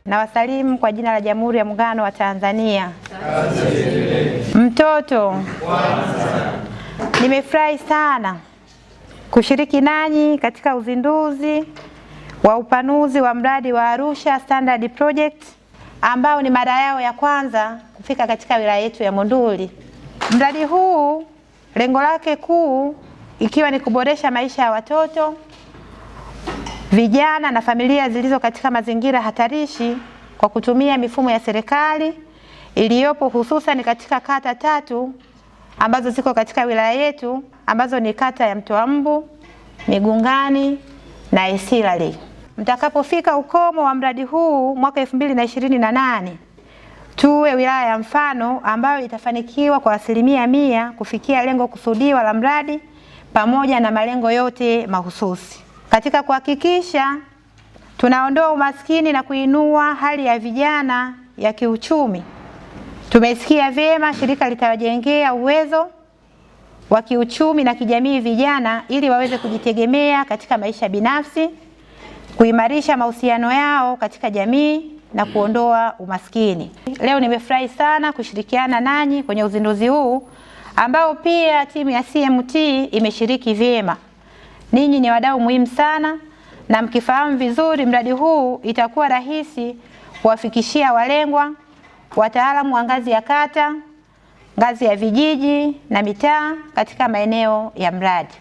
Nawasalimu kwa jina la Jamhuri ya Muungano wa Tanzania. Mtoto kwanza. Nimefurahi sana kushiriki nanyi katika uzinduzi wa upanuzi wa mradi wa Arusha Standard Project ambao ni mara yao ya kwanza kufika katika wilaya yetu ya Monduli. Mradi huu lengo lake kuu ikiwa ni kuboresha maisha ya watoto, vijana na familia zilizo katika mazingira hatarishi kwa kutumia mifumo ya serikali iliyopo hususan katika kata tatu ambazo ziko katika wilaya yetu ambazo ni kata ya Mtoambu, Migungani na Isilali. Mtakapofika ukomo wa mradi huu mwaka 2028 tuwe wilaya ya mfano ambayo itafanikiwa kwa 100% kufikia lengo kusudiwa la mradi pamoja na malengo yote mahususi. Katika kuhakikisha tunaondoa umaskini na kuinua hali ya vijana ya kiuchumi, tumesikia vyema shirika litawajengea uwezo wa kiuchumi na kijamii vijana ili waweze kujitegemea katika maisha binafsi, kuimarisha mahusiano yao katika jamii na kuondoa umaskini. Leo nimefurahi sana kushirikiana nanyi kwenye uzinduzi huu ambao pia timu ya CMT imeshiriki vyema. Ninyi ni wadau muhimu sana na mkifahamu vizuri mradi huu itakuwa rahisi kuwafikishia walengwa, wataalamu wa ngazi ya kata, ngazi ya vijiji na mitaa katika maeneo ya mradi.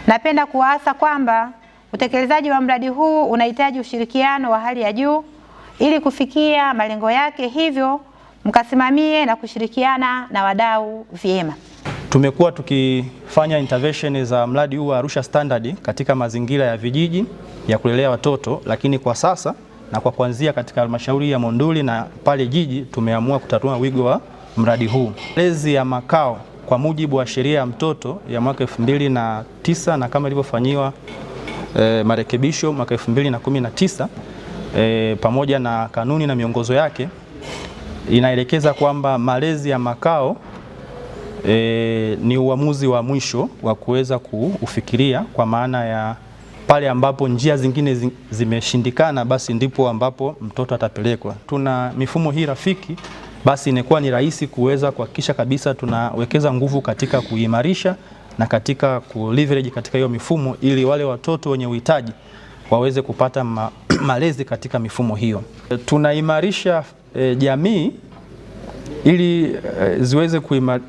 Napenda kuwaasa kwamba utekelezaji wa mradi huu unahitaji ushirikiano wa hali ya juu ili kufikia malengo yake, hivyo mkasimamie na kushirikiana na wadau vyema. Tumekuwa tukifanya intervention za mradi huu wa Arusha Standard katika mazingira ya vijiji ya kulelea watoto, lakini kwa sasa na kwa kuanzia katika halmashauri ya Monduli na pale jiji tumeamua kutatua wigo wa mradi huu. Malezi ya makao kwa mujibu wa sheria ya mtoto ya mwaka 2009 na kama ilivyofanyiwa marekebisho mwaka 2019 pamoja na kanuni na miongozo yake inaelekeza kwamba malezi ya makao ni uamuzi wa mwisho wa kuweza kuufikiria, kwa maana ya pale ambapo njia zingine zimeshindikana, basi ndipo ambapo mtoto atapelekwa. Tuna mifumo hii rafiki, basi inakuwa ni rahisi kuweza kuhakikisha kabisa tunawekeza nguvu katika kuimarisha na katika kuleverage katika hiyo mifumo ili wale watoto wenye uhitaji waweze kupata malezi katika mifumo hiyo. Tunaimarisha jamii ili ziweze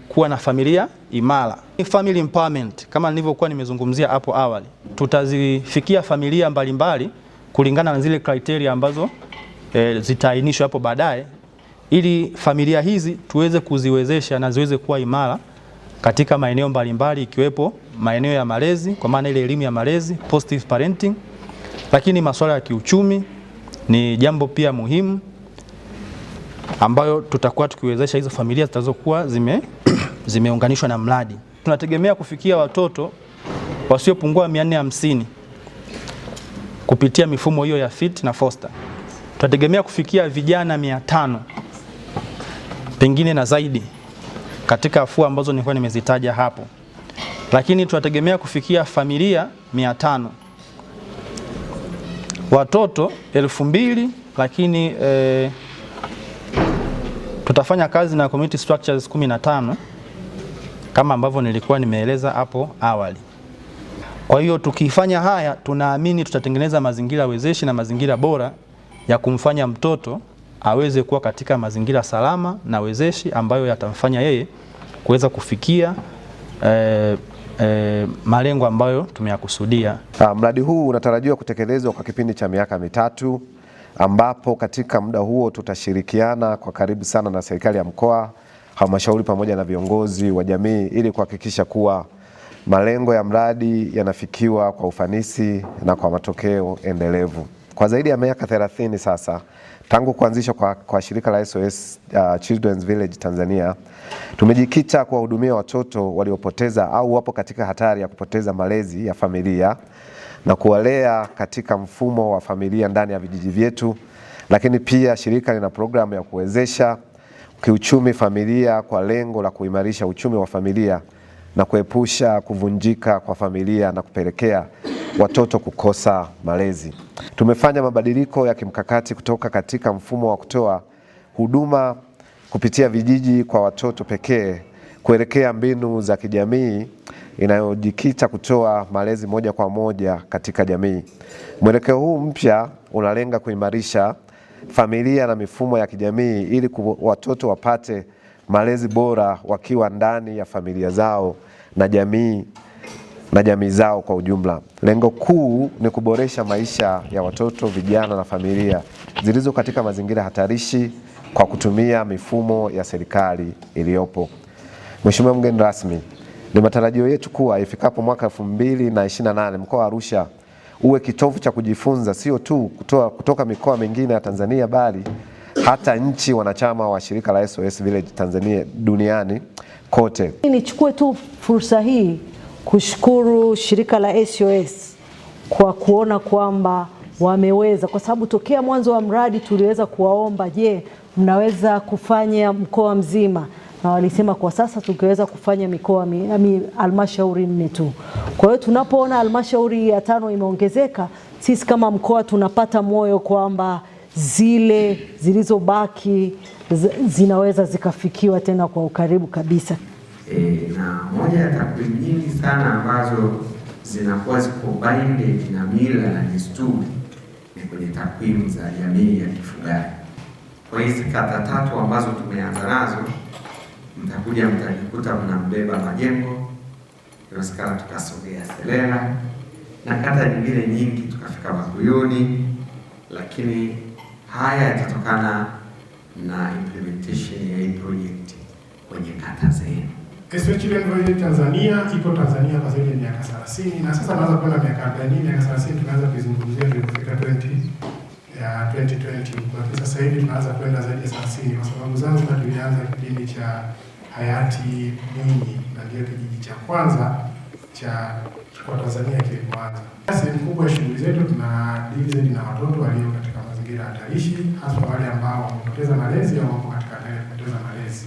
kuwa na familia imara. Family empowerment kama nilivyokuwa nimezungumzia hapo awali, tutazifikia familia mbalimbali kulingana na zile criteria ambazo zitaainishwa hapo baadaye, ili familia hizi tuweze kuziwezesha na ziweze kuwa imara katika maeneo mbalimbali ikiwepo maeneo ya malezi, kwa maana ile elimu ya malezi, positive parenting, lakini masuala ya kiuchumi ni jambo pia muhimu ambayo tutakuwa tukiwezesha hizo familia zitazokuwa zimeunganishwa na mradi. Tunategemea kufikia watoto wasiopungua 450 kupitia mifumo hiyo ya FIT na Foster. Tunategemea kufikia vijana 500 pengine na zaidi katika afua ambazo nilikuwa nimezitaja hapo. Lakini tunategemea kufikia familia 500, watoto 2000, lakini tutafanya kazi na community structures 15 kama ambavyo nilikuwa nimeeleza hapo awali. Kwa hiyo tukifanya haya, tunaamini tutatengeneza mazingira wezeshi na mazingira bora ya kumfanya mtoto aweze kuwa katika mazingira salama na wezeshi ambayo yatamfanya yeye kuweza kufikia malengo ambayo tumeyakusudia. Mradi huu unatarajiwa kutekelezwa kwa kipindi cha miaka 3, ambapo katika muda huo tutashirikiana kwa karibu sana na serikali ya mkoa, halmashauri pamoja na viongozi wa jamii ili kuhakikisha kuwa malengo ya mradi yanafikiwa kwa ufanisi na kwa matokeo endelevu. Kwa zaidi ya miaka 30 sasa tangu kuanzishwa kwa shirika la SOS Children's Village Tanzania, tumejikita kuwahudumia watoto waliopoteza au wapo katika hatari ya kupoteza malezi ya familia na kuwalea katika mfumo wa familia ndani ya vijiji vyetu. Lakini pia shirika lina programu ya kuwezesha kiuchumi familia kwa lengo la kuimarisha uchumi wa familia na kuepusha kuvunjika kwa familia na kupelekea watoto kukosa malezi. Tumefanya mabadiliko ya kimkakati kutoka katika mfumo wa kutoa huduma kupitia vijiji kwa watoto pekee kuelekea mbinu za kijamii inayojikita kutoa malezi moja kwa moja katika jamii. Mwelekeo huu mpya unalenga kuimarisha familia na mifumo ya kijamii ili watoto wapate malezi bora wakiwa ndani ya familia zao na jamii zao kwa ujumla. Lengo kuu ni kuboresha maisha ya watoto, vijana na familia zilizo katika mazingira hatarishi kwa kutumia mifumo ya serikali iliyopo. Mheshimiwa mgeni rasmi, ni matarajio yetu kuwa ifikapo mwaka 2028 mkoa wa Arusha uwe kitovu cha kujifunza sio tu kutoka mikoa mingine ya Tanzania bali hata nchi wanachama wa shirika la SOS Village Tanzania duniani kote. Nichukue tu fursa hii kushukuru shirika la SOS kwa kuona kwamba wameweza, kwa sababu tokea mwanzo wa mradi tuliweza kuwaomba, je, mnaweza kufanya mkoa mzima? Na walisema kwa sasa tukiweza kufanya mikoa halmashauri 4 tu. Kwa hiyo tunapoona halmashauri ya 5 imeongezeka, sisi kama mkoa tunapata moyo kwamba zile zilizobaki zinaweza zikafikiwa tena kwa ukaribu kabisa. Na moja ya takwimu nyingi sana ambazo zinakuwa ziko binded na mila na desturi ni kwenye takwimu za jamii ya kifugaji. Kwa hizi kata 3 ambazo tumeanza nazo, mtakuja mtajikuta mnambeba Majengo, inawezekana tukasogea Selela na kata nyingine nyingi tukafika Makuyuni, lakini haya yatatokana na implementation ya hii project kwenye kata zenu. SOS Children Village Tanzania iko Tanzania kwa zaidi ya miaka 30 na sasa tunaanza kuona miaka 40, miaka 30 tunaanza kuizungumzia tulipofika 2020. Kwa sasa hivi tunaanza kwenda zaidi ya 30 kwa sababu Zanzibar tulianza kipindi cha hayati Mwinyi na ndio kijiji cha kwanza cha kwa Tanzania kilipoanza. Sehemu kubwa ya shughuli zetu tunadili zaidi na watoto walio katika mazingira hatarishi, hasa wale ambao wamepoteza malezi au wako katika hatari ya kupoteza malezi.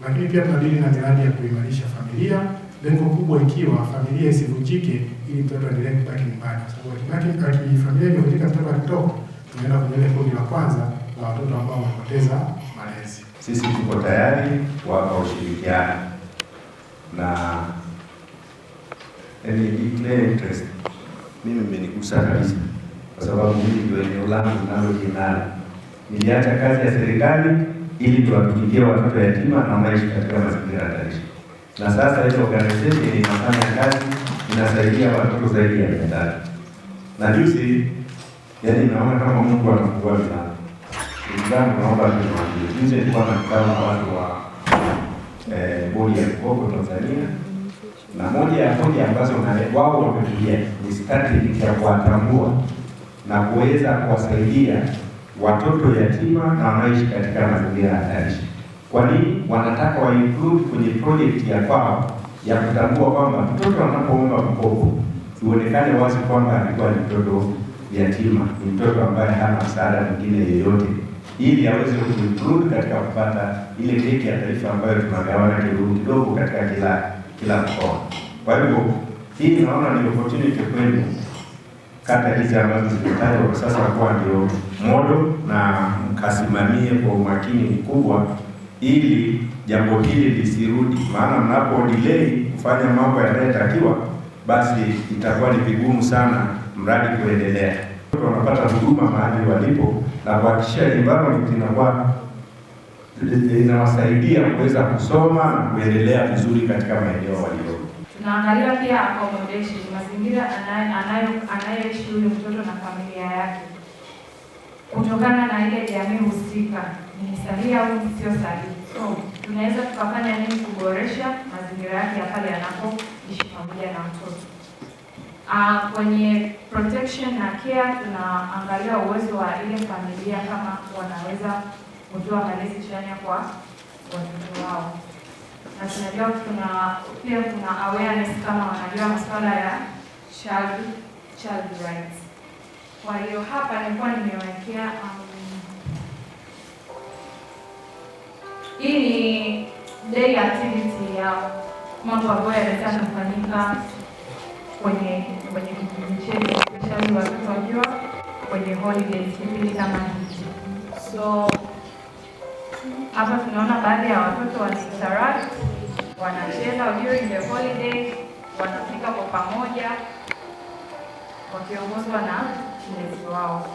Lakini pia tunadili na miradi ya kuimarisha familia, lengo kubwa ikiwa familia isivunjike ili mtoto aendelee kubaki nyumbani, kwa sababu akibaki familia ikivunjika, mtoto akitoka, tunaenda kwenye ile kundi la kwanza la watoto ambao wamepoteza malezi. Sisi tuko tayari kuwapa ushirikiano na any declare interest. Mimi imenigusa kabisa kwa sababu mimi ndio eneo langu ninalo. Niliacha kazi ya serikali ili tuwatumikie watoto yatima na wanaishi katika mazingira hatarishi. Na sasa hiyo organization inafanya kazi, inasaidia watoto zaidi ya 300. Na juzi, yani naona kama Mungu anafungua milango. Ndugu zangu, naomba niwaambie, juzi nilikuwa na mkutano na watu wa bodi ya mikopo Tanzania, na moja ya hoja ambazo wao wamekuja ni strategy ya kuwatambua na kuweza kuwasaidia watoto yatima na wanaishi katika mazingira hatarishi. Kwa nini wanataka wa include kwenye project ya kwao ya kutambua kwamba mtoto anapoomba mkopo ionekane wazi kwamba alikuwa ni mtoto yatima, ni mtoto ambaye hana msaada mwingine yeyote, ili aweze kuinclude katika kupata ile keki ya taifa ambayo tunagawana kidogo kidogo katika kila mkoa. Kwa hivyo hii naona ni opportunity kwenu kata hizi ambazo zimetajwa kwa sasa kuwa ndio modo, na mkasimamie kwa umakini mkubwa ili jambo hili lisirudi, maana mnapo delay kufanya mambo yanayotakiwa basi itakuwa ni vigumu sana mradi kuendelea. Wanapata huduma mahali walipo na kuhakikisha environment inakuwa inawasaidia kuweza kusoma na kuendelea vizuri katika maeneo walio. Tunaangalia pia accommodation, mazingira anayoishi huyu mtoto na familia yake kutokana na ile jamii husika, ni sahihi au sio sahihi. So tunaweza tukafanya nini kuboresha mazingira yake ya pale anapoishi pamoja na mtoto. Kwenye protection na care tunaangalia uwezo wa ile familia kama wanaweza kutoa malezi chanya kwa watoto wao. Na tunajua pia kuna awareness kama wanajua masuala ya child rights. Kwa hiyo hapa nilikuwa nimewekea hii ni day activity ya mambo ambayo yanaweza kufanyika kwenye kwenye kijiji chetu, especially watoto wakiwa kwenye holidays kipindi kama hiki. So hapa tunaona baadhi ya watoto wana interact, wanacheza during the holiday, wanapika kwa pamoja wakiongozwa na mlezi wao.